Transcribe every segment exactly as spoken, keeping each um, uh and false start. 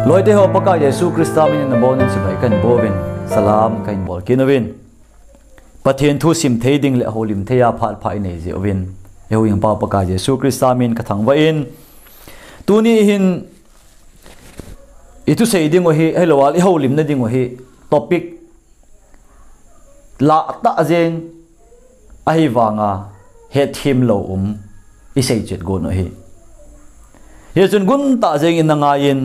Loite ho, Pakai Jesu Christa minin nabonun chibai kahin bouvin, salam kahin bol kit uvin. Pathen thu sim thei ding le houlim thei a phat pha inei jeh uvin, ihouin pa Pakai Jesu Christa min kathangvah in, tuni hin ithusei ding u hi, hilou a ihoulimna ding u hi, topic lah tah jeng ahivanga hetthem lou um isei chet gon u ahi. Hichun gun tah jeng in nangaiyin,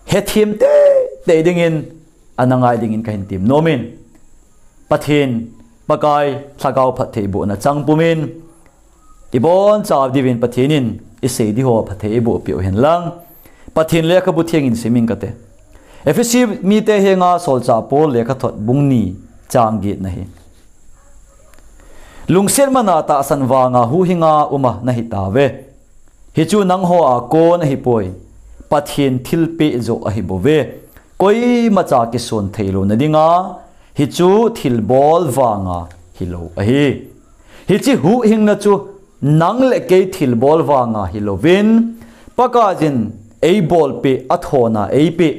hetthem teitei dingin ana ngai dingin kahin tem nomin, Pathen, Pakai, Lhagao phattheibohna chang pumin, ibon chauva diuvin Pathen in isei di ho phatthei eiboh peh u hen lang, Pathen lekhabu theng in simin kate. Ephesi mite henga Solchah Paul lekhathot bung ni chang get na hi. Lungset mana tahsan vanga huhhinga uma nahitauve. Hichu nangho a kon ahipoi, Pathen thilpeh joh ahibouve. Koimacha kison theilouna dinga, hichu thilbol vanga hilou ahi. Hiche huhhingna chu nang le kei thilbol vanga hilouvin, Pakaiyin eibolpeh, athona eipeh.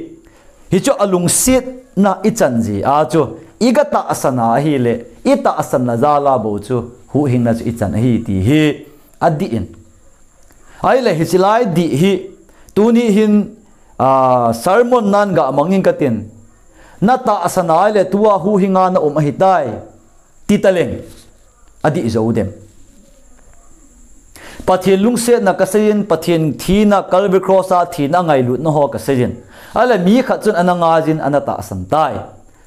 Hichu alungsetna ichan jeh a chu, iga tahsan a ahile, itahsanna jal a bou chu huhhingna chu ichan ahi ti hi adih in. Ahile hiche lai dih hi, tuni hin, a, sermon nan gamang in katin, natahsan a ahile tua huhhinga naum ahitai, titaleng, adih jou dem? Pathen lungsetna kaseiyin, Pathen thina, Calvary Cross a thina angailutna ho kaseiyin. Ahile mi khat chun ana ngaiyin, ana tahsan tai.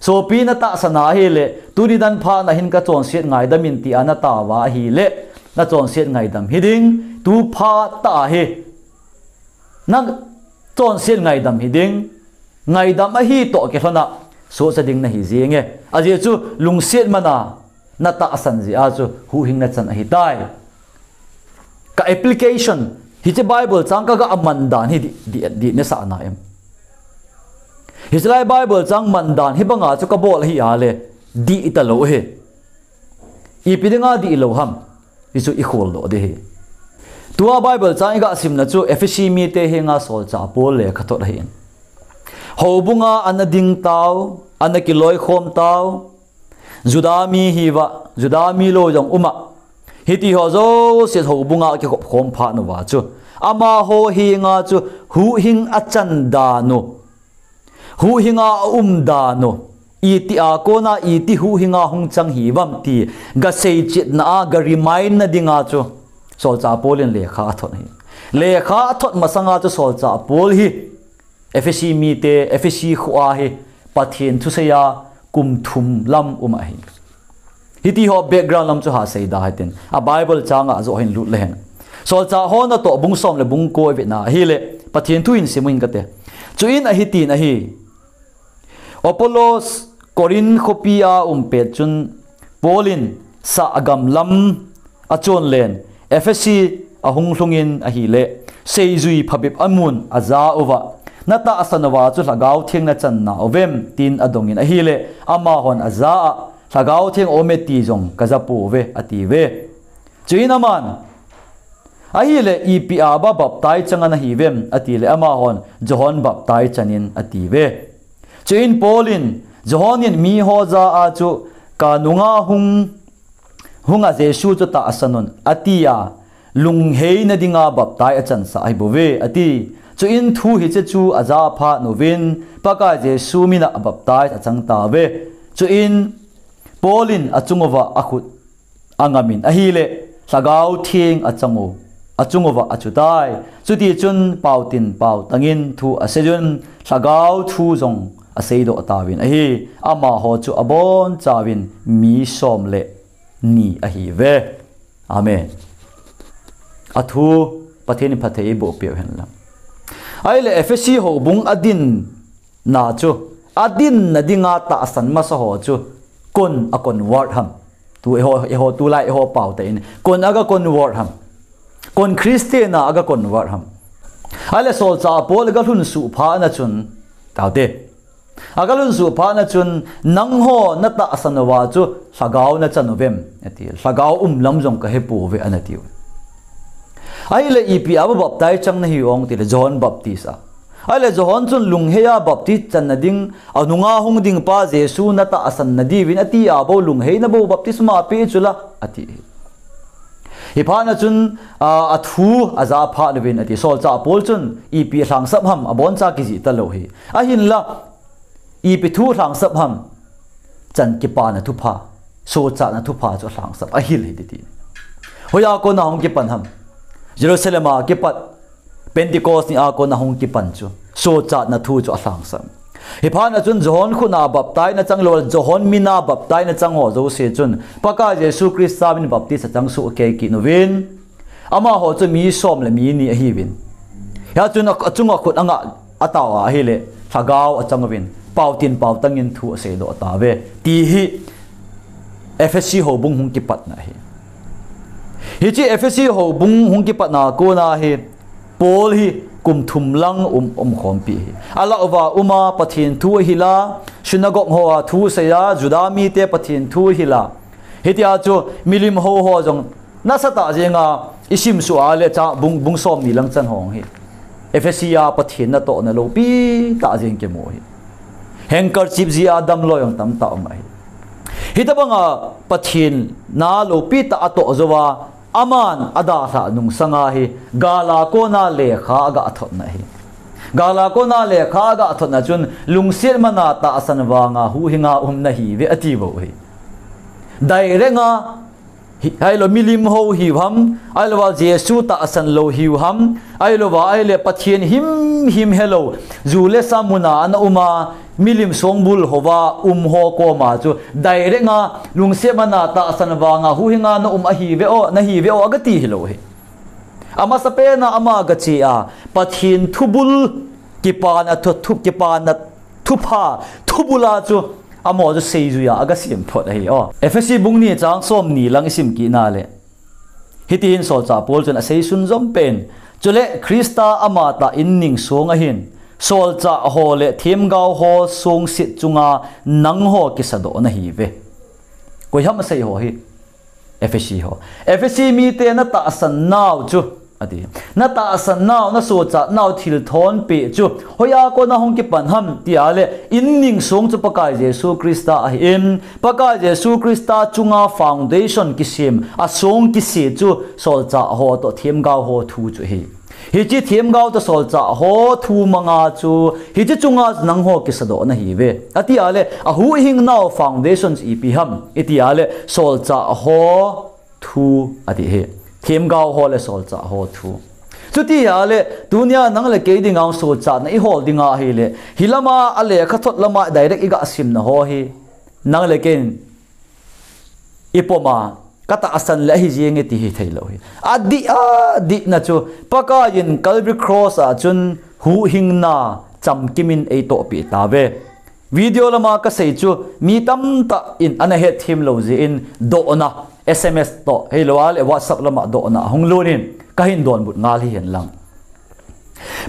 Sopi, natahsan a ahile, tuni dan phat na hin kachonset ngaidam in tia natao a ahile, nachonset ngaidam hiding, tu phat tah hi nachonset ngaidam hiding, ngaidam ahi toh kilhona, sohcha ding nahi jenge. Ajeh chu lungset mana natahsan jeh a chu huhhingna chan ahitai. Ka application, hiche Bible chang kaga man dan hi dih, dih, dih nasah na em? Hiche lai Bible chang man dan hibanga chu kabol ahi a le, dih talou ahi. Ipi dinga dihlou ham? Hichu ikholdoh ding ahi. Tua Bible chang iga simna chu Ephesi mite henga Solchah Paul lekhathot ahin. Houbunga ana ding tau, ana kiloikhom tau, Juda mi hiuva, Juda mi lou jong uma, hiti ho jouse houbunga akikhop khom phat uva chu, amaho henga chu huhhing achan dan u, huhhinga aum dan u, itia kona iti huhhinga hung chang hiuvem ti gasei chetna a, ga remind na dinga chu Solchah Paul in lekha athot ahi. Lekha athot masanga chu Solchah Paul hi Ephesi mite, Ephesi khoa hi Pathen thusei a kum thum lam um ahi. Hiti ho background lam chu hasei da hitin, a Bible changa joh hin lut lehen. Solchah hon atoh bung som le bung ko ivetna ahile, Pathen thu in simin kate. Chuin ahitin ahi. Apollos Corinth khopi a um pet chun, Paul in sahgam lam achonlen Ephesi ahung lhungin ahile, seijui phabep amun ajah uva, natahsan uva chu Lhagao Theng nachan nauvem, tin adongin ahile, amahon ajah a, Lhagao Theng aume ti jong kajah pouve, atiuve. Chuin aman, ahile, ipi a ba baptize chang nahiuvem, atile, amahon, John baptize chanin, atiuve. Chuin Paul in, John in miho jah a chu kanunga hung, hunga Jesu chu tahsan un, atia, lungheina dinga baptize achansah ahibouve, ati. Chuin thu hiche chu ajah phat uvin, Pakai Jesu mina baptize achang tauve. Chuin Paul in achunguva akhut angamin ahile, Lhagao Theng achang u, achunguva achutai. Chutichun pautin pautangin thu aseiyun, Lhagao thu jong aseidoh tauvin ahi. Amaho chu abonchauvin mi som le ni ahiuve. Amen. Athu Pathen in phatthei eiboh peh u hen lang. Ahile Ephesi houbung adinna chu, adinna dinga tahsan masa ho chu, koin a convert ham? Tu eiho, eiho tulai eiho pao tah in, koin aga convert ham? Koin Christian a aga convert ham? Ahile Solchah Paul aga lhunsuh phat na chun, taute. Aga lhunsuh phat na chun, nangho natahsan uva chu Lhagao nachan uvem, ati. Lhagao um lam jong kahepouve, anatiu. Ahile ipi a ba baptize chang nahiu ong tile, John Baptist a. Ahile Johan chun lungheiya bapti channa ding, anunga hung ding pa Jesu natahsan nadiuvin ati a bou lungheina bou baptisma pe chula ati. Hiphat na chun a, athu aja phat uvin ati. Solchah Paul chun ipi lhangsap ham aboncha kijih talou hi. Ahinla ipi thu lhangsap ham? Chan kipana thupha, sochatna thupha chu lhangsap ahil hi titi. Hoiya kona hung kipan ham? Jerusalem a kipat Pentecost ni a kona hung kipan chu sochatna thu chu alhangsap. Hiphat na chun Johan khutna baptaina chang lou, Johan mina baptaina chang ho jouse chun Pakai Jesu Christa min baptisa chang soh kei kit uvin. Amaho chu mi som le mi ni ahiuvin. Hia chun achunga khut anga atao a ahile lhagao achang uvin. Pao tin pao tangin thu aseidoh tauve. Ti hi Ephesi houbung hung kipatna hi. Hiche Ephesi houbung hung kipatna kona hi Paul hi kum thum lang um, umkhompi hi. Alah uva uma Pathen thu ahila, synagogue hoa thu seiya, Juda mite Pathen thu ahila. Hitia chu milim hou ho jong nasatah jenga isim suh a le cha bung, bung som ni lang chan hong hi. Ephesi a Pathen natohna loupi tah jeng kimu hi. Handkerchief jia damlou jong tamtah um ahi. Hitobanga Pathen na loupi tah atoh jouva, aman adalhah nungsanga hi, gala kona lekha aga thotna hi. Gala kona lekha aga thotna chun, lungset mana tahsan vanga huhhinga um nahiuve ati bou hi. Direct a, hi, ahilou milim hou hiu ham, ahilouva Jesu tahsan lou hiu ham, ahilouva ahile Pathen himhim helou, ju le sa muna ana uma, milim songbul houva um ho koma chu direct a lungset mana tahsan vanga huhhinga na um ahiuve o, nahiuve o agati hilou hi. Amasapen a ama gache a, Pathen thubul kipana thu, thu, kipana thupha, thubula chu amaho chu seijuiya aga sem phot ahi o. Ephesi bung ni chang som ni lang isim kit na le. Hiti hin solchah Paul chun asei sunjom pen. Chule Christa amatah in ningsong ahin, solchah ho le themgao ho songset chunga nangho kisadoh nahiuve. Koi ham asei ho hi? Ephesi ho. Ephesi mite natahsan nau chu, ati. Natahsan nau, nasochat nau thil thonpeh chu hoiya kona hung kipan ham tia le, in ningsong chu Pakai Jesu Christa ahin, Pakai Jesu Christa chunga foundation kisem, asong kise chu solchah ho toh themgao ho thu chu ahi. Hiche themgao toh solchah ho thu manga chu, hiche chunga nangho kisadoh nahiuve. Atia le, ahuhhingnau foundation chu ipi ham itia le, solchah ho thu ati hi. Themgao ho le solchah ho thu. Chutia le, tunia nang le kei dinga sochatna ihol dinga ahile, hilama alekhathot lama direct iga simna ho hi, nang le kei in ipoma, katahsan le ahi jenge ti hithei lou hi. Adih, adihna chu, Pakaiyin Calvary Cross a chun huhhingna chamkimin eitohpeh tauve. Video lama kasei chu mi tamtah in ana hetthem lou jeh in dohna S M S toh, ahilou le WhatsApp lama dohna hung lhung in kahin donbut ngal hihen lang.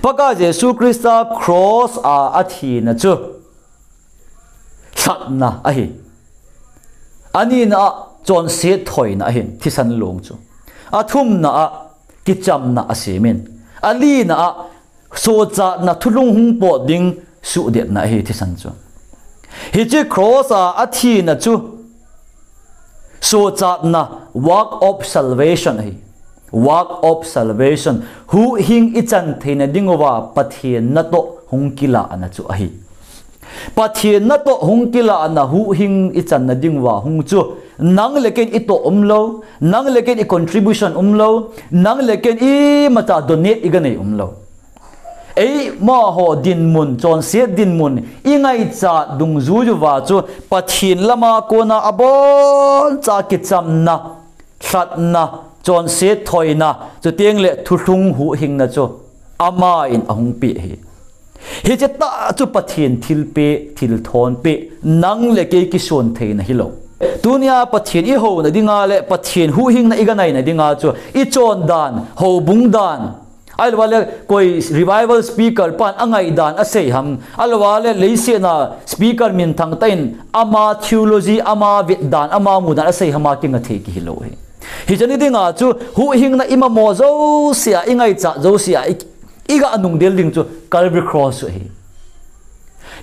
Pakai Jesu Christa cross a athina chu lhatna ahi. Anina a chonset thoina ahin, thisan long chu. Athumna a kichamna asemin. Alina a sochatna thulhung hung pot ding suhdetna ahi thisan chu. Hiche cross a athina chu sochatna, work of salvation ahi. Work of salvation. Huhhing ichan theina dinguva Pathen natoh hung kilahna chu ahi. Pathen natoh hung kilahna huhhing ichanna dinguva hung chu nang le kei in itoh umlou, nang le kei in i contribution umlou, nang le kei in imacha donate iganei umlou. Eimaho dinmun, chonset dinmun, ingaichat dungjuijuva chu Pathen lama kona aboncha kichamna, lhatna, chonset thoina, chuteng le thulhung huhhingna chu Aman ahung peh ahi. Hiche tah chu Pathen thilpeh, thilthonpeh, nang le kei kison theina hilou. Tunia Pathen ihouna dinga le Pathen huhhingna iganeina dinga chu ichondan, houbung dan, ahilouva le koi revival speaker pan angaidan asei ham, ahilouva le leiset a speaker minthang tah in ama theology, ama vetdan, ama mudan asei hama kingathei kihilou hi. Hiche ni dinga chu huhhingna imamo jousea, ingaichat jousea, i, iga nungdel ding chu Calvary Cross chu ahi.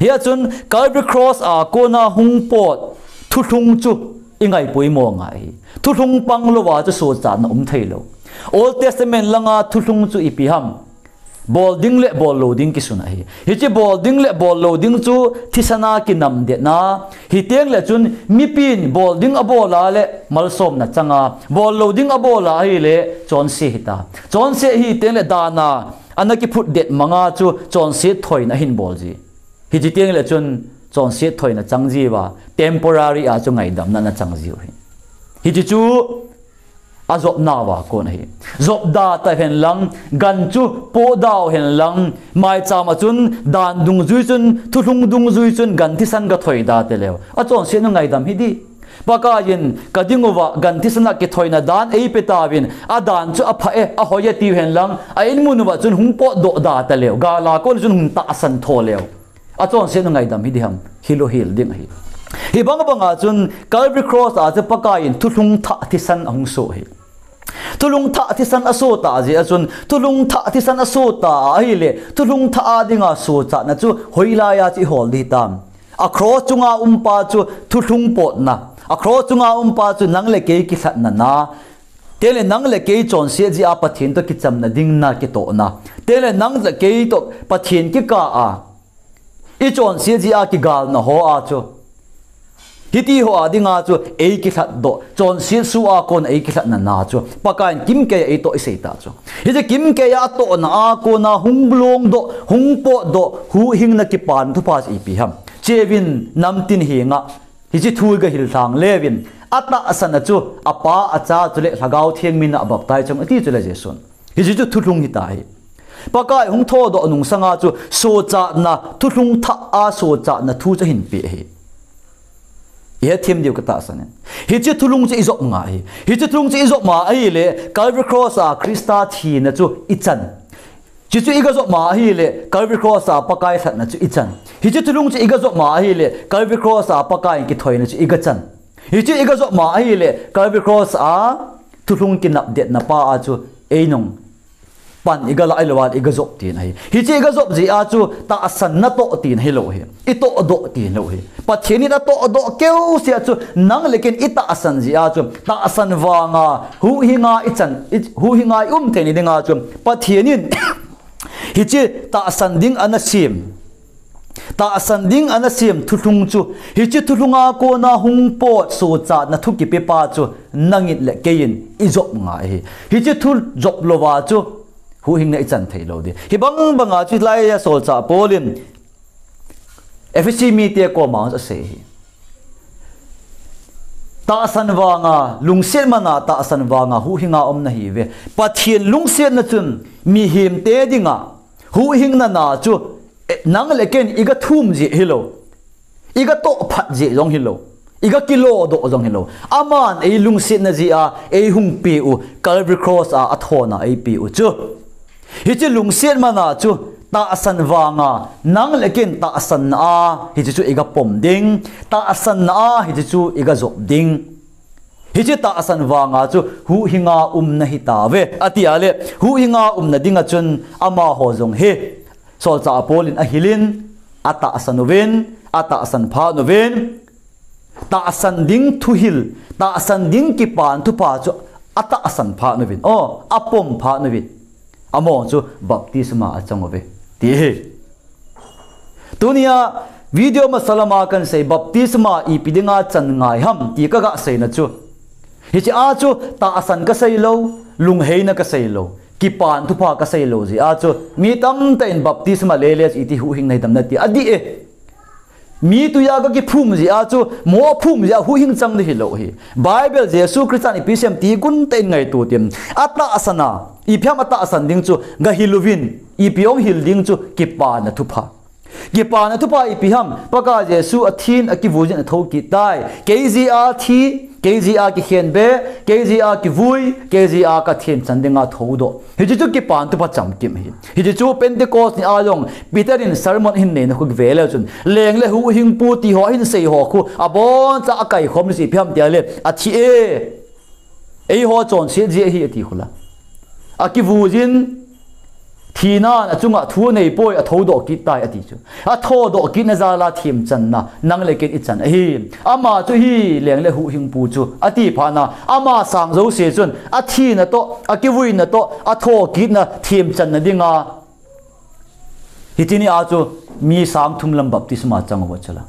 Hia chun Calvary Cross a kona hung pot thulhung chu i ngai poimo ngai ahi. Thulhung pang louva chu sochatna um thei lou. Old Testament langa thulhung chu ipi ham? Bol ding le bol lou ding kisun ahi. Hiche bol ding le bol lou ding chu thisan a kinam det na, hiteng le chun mipin bol ding abol a le malsomna changa, bol lou ding abol a ahile chonse hita. Chonse hiteng le dan a ana kiphut det manga chu chonset thoina ahin bol ji. Hiche teng le chun chonset thoina chang jiuva, temporary a chu ngaidamna ana chang jiu ahi. Hiche chu ajop nauva kon ahi. Jop da tauhen lang, gan chu po dauhen lang, maicham a chun dan dungjui chun, thulhung dungjui chun gan thisan ga thoi da taleu, achonset nu ngaidam hi di. Pakaiyin ka ding uva gan thisan a kithoina dan eipe tauvin, adan chu apha e, ahoi e tiuhen lang, a inmun uva chun hung potdoh da taleu, gal a kon chun hung tahsan tho leu, achonset nu ngaidam hi di ham? Hilou hel ding ahi. Hibang banga chun Calvary Cross a chu Pakaiyin thulhung thah thisan ahung soh ahi. Thulhung thah thisan asoh tah jeh a chun, thulhung thah thisan asoh tah ahile, thulhung thah a dinga sochatna chu hoilai a chu ihol di tam? A cross chunga um pa chu thulhung potna, a cross chunga um pa chu nang le kei kilhatna na, teng le nang le kei chonset jeh a Pathen toh kichamna ding na kitohna, teng le nang le kei toh Pathen kikah a ichonset jeh a kigalna ho a chu, hiti ho a dinga chu eikilhatdoh, chonset soh a kon eikilhatna na chu Pakaiyin kimkei a eitoh isei ta chu. Hiche kimkei a atohna a kona hung longdoh, hung potdoh, huhhingna kipana thupha chu ipi ham? Cheuvin namtin henga, hiche thu ga hil lhang leuvin, atahsan a chu apa, acha chule Lhagao Theng mina abaptize chang ati chule Jesun. Hiche chu thulhung hita ahi. Pakai hung thodoh nungsanga chu sochatna, thulhung thah a sochatna thu chu ahin pe ahi. Ihet them diu katahsan e. Hiche thulhung chu ijop ngai ahi. Hiche thulhung chu ijop ma ahile, Calvary Cross a Christa thina chu ichan. Hiche chu iga jop ma ahile, Calvary Cross a Pakai lhatna chu ichan. Hiche thulhung chu iga jop ma ahile, Calvary Cross a Pakaiyin kithoina chu iga chan. Hiche iga jop ma ahile, Calvary Cross a thulhung kinapdetna pa a chu einung pan iga lah lou a iga jop tina ahi. Hiche iga jop jeh a chu tahsan natoh tina hilou ahi. Itohdoh tina hilou ahi. Pathen in atohdoh keu sea chu nang le ken itahsan jeh a chu tahsan vanga huhhinga ichan, i, huhhinga ium theina dinga chu Pathen in hiche tahsan ding ana sem, tahsan ding ana sem thulhung chu, hiche thulhunga kona hung pot sochatna thu kipe pa chu nangin le keiyin ijop ngai ahi. Hiche thu jop louva chu huhhingna ichan thei lou di. Hibang banga chu hilai a solchah Paul in Ephesi mite koma asei ahi. Tahsan vanga, lungset mana tahsan vanga huhhinga um nahiuve. Pathen lungsetna chun mihemte dinga huhhingna na chu, eh, nang le ken iga thum jeh hilou, iga tohphat jeh jong hilou, iga kilodoh jong hilou, aman eilungsetna jeh a eihung peh u, Calvary Cross a athona eipeh u chu. Hiche lungset mana chu tahsan vanga, nang le ken tahsanna a hiche chu iga pom ding, tahsanna a hiche chu iga jop ding. Hiche tahsan vanga chu huhhinga umna hitauve, ati a le, huhhinga umna dinga chun amaho jong hi solchah Paul in ahilin, atahsan uvin, atahsan phat uvin, tahsan ding thuhil, tahsan ding kipana thupha chu atahsan phat uvin, o, apom phat uvin, amaho chu baptisma achang uve, ti ahi. Tunia video masa lama kahin sei, baptisma ipi dinga chan ngai ham ti kaga seina chu, hiche a chu tahsan kasei lou, lungheina kasei lou, kipana thupha kasei lou jeh a chu mi tamtah in baptisma lele chu iti huhhingna hidam nati adih e. Mi tui a ga kiphum jeh a chu, mo aphum jeh a huhhing chang ding hilou ahi. Bible Jesu Christan ipi asei em ti guntah in ngaito tin, atahsan a, ipi ham atahsan ding chu ga hil uvin, ipi hung hil ding chu kipana thupha. Kipana thupha ipi ham? Pakai Jesu athin, akivuijin athou kit tai. Kei jeh a thi, kei jeh a kikhenbeh, kei jeh a kivui, kei jeh a kathemchan dinga thoudoh. Hiche chu kipana thupha chamkim ahi. Hiche chu Pentecost ni a jong Peter in sermon ahin neina khu kive leu chun, leng le huhhingpu ti ho ahin sei ho khu aboncha akaikhom chu ipi ham tia le, athi e, eiho chonset jeh ahi ati khu la. Akivuijin, Thina achunga thu anei poi, athodoh kit tai ati chu. Athodoh kitna jal a themchanna nang le ken ichan ahi. Ama chu hi leng le huhhingpu chu ati phat na, ama sang jouse chun athina toh, akivuina toh, atho kitna themchanna dinga, hiche ni a chu mi sang thum lam baptisma chang uva chu la.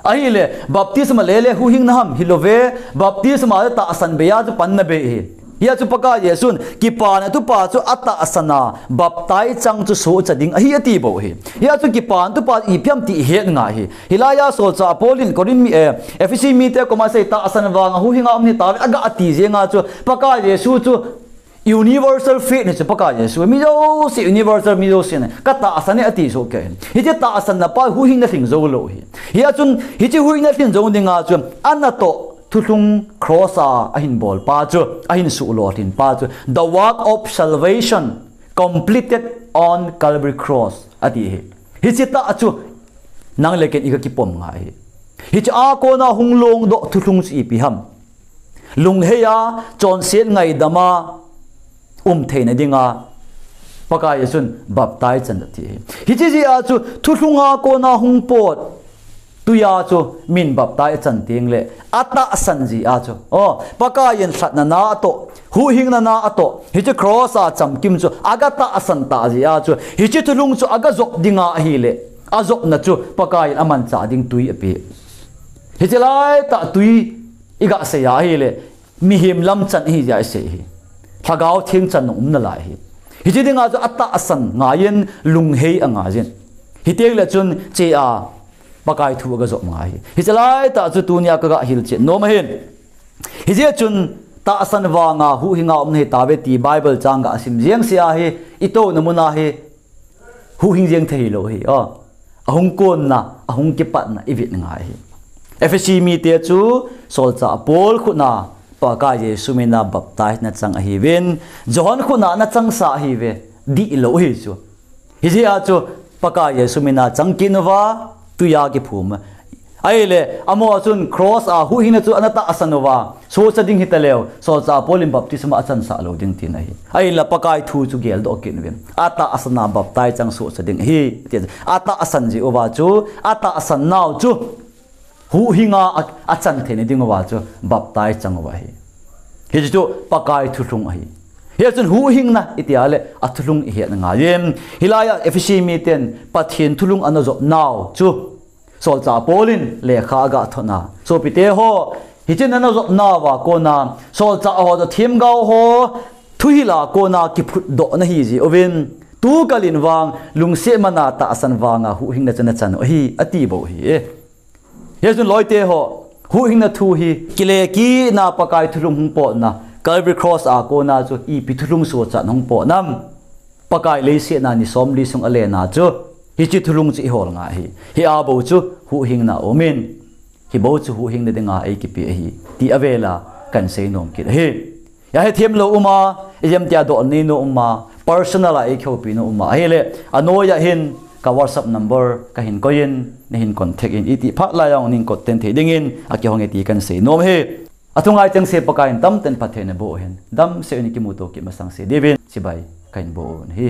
Ahile, baptisma le le huhhingna ham? Hilou ve, baptisma le tahsan bei a chu panna bei ahi. Hia chu Pakai Jesun, kipana thupha chu atahsan a, baptize chang chu sohcha ding ahi ati bou ahi. Hia chu kipana thupha ipi ham ti ihet ngai ahi. Hilai a solchah Paul in Corinth mi, eh, Ephesi mite koma asei tahsan vanga huhhinga um nahi tauve aga ati jeng a chu Pakai Jesu chu universal faith ahi chu Pakai Jesu. Mi jouse universal, mi jouse na katahsan e ati soh kei. Hiche tahsanna pa huhhingna lhing jou lou ahi. Hia chun hiche huhhingna lhing jou dinga chu anatoh thulhung cross a ahin bol pa chu, ahin suh lolhin pa chu, the work of salvation completed on Calvary cross ati ahi. Hiche tah chu nang le ken iga kipom ngai ahi. Hiche a kona hung longdoh thulhung chu ipi ham? Lunghei a, chonset ngaidam a um theina dinga Pakai Jesun baptize chan ati ahi. Hiche jeh a chu thulhung a kona hung pot tui a chu min baptize achan teng le, atahsan jeh a chu, o, Pakai in lhatna na atoh, huhhingna na atoh, hiche cross a chamkim chu aga tahsan tah jeh a chu, hiche thulhung chu aga jop dinga ahile, ajopna chu Pakai in amanchah ding tui ape. Hiche lai tah tui iga sei a ahile, mihem lam chan ihi jeh a isei ahi. Lhagao Theng chan umna lai ahi. Hiche dinga chu atahsan ngai in, lunghei angai in. Hiteng le chun che a Pakai thu aga jop ngai ahi. Hiche lai tah chu tunia kaga hilchet nom ahin. Hijeh chun tahsan vanga huhhinga um nahi tauve ti Bible chang ga sim jeng se ahi, itouna mun a hi huhhing jeng thei lou ahi. O, ahung konna, ahung kipatna ivet ngai ahi. Ephesi mite chu solchah Paul khut na Pakai Jesu mina baptize na chang ahiuvin, Johan khut na na changsa ahiuve, dihlou ahi chu. Hijeh a chu Pakai Jesu mina chang kit uva, tui a kiphum. Ahile, amaho chun cross a huhhingna chu ana tahsan uva, sohcha ding hita leu, solchah Paul in baptisma achansah lou ding tina ahi. Ahinla Pakai thu chu geldoh kit uvin, atahsan a baptize chang sohcha ding ahi, ati. Atahsan jeh uva chu, atahsan nau chu huhhinga a, achan theina ding uva chu baptize chang uva ahi. Hiche chu Pakai thulhung ahi. Hia chun huhhingna iti a le, athulhung ihet ngai in. Hilai a Ephesi miten Pathen thulhung ana jop nau chu solchah Paul in lekha aga thot na. Sopite ho, hiche ana jop nauva kona solchah ho toh themgao ho thuhil a kona kiphutdoh na ahi jeh uvin, tukal in vang lungset man a tahsan vanga huhhingna chu na chan u ahi, ati bou ahi. Hia chun loite ho, huhhingna thu hi kile kit na Pakai thulhung hung potna, Calvary cross a kona chu ipi thulhung sohcha hung pot nam? Pakai leiset a ni somli sung alen a chu hiche thulhung chu ihol ngai ahi. Hia bou chu huhhingna um in, hi bou chu huhhingna dinga eikipe ahi, ti avel a kahin sei nom kit ahi. Hia hi themlou um a, ijemtia dol nei nom um a, personal a eikihoupi nom um a ahile, anoi a hin ka WhatsApp number kahin koi in, neihin contact in, iti phat lai a jong neihin contact thei dingin akihong e ti kahin sei nom ahi. Athungai chengse Pakai in tamtah in phatthei naboh u hen, damsel in ikimuto kit masang se diuvin chibai kahin bol u ahi.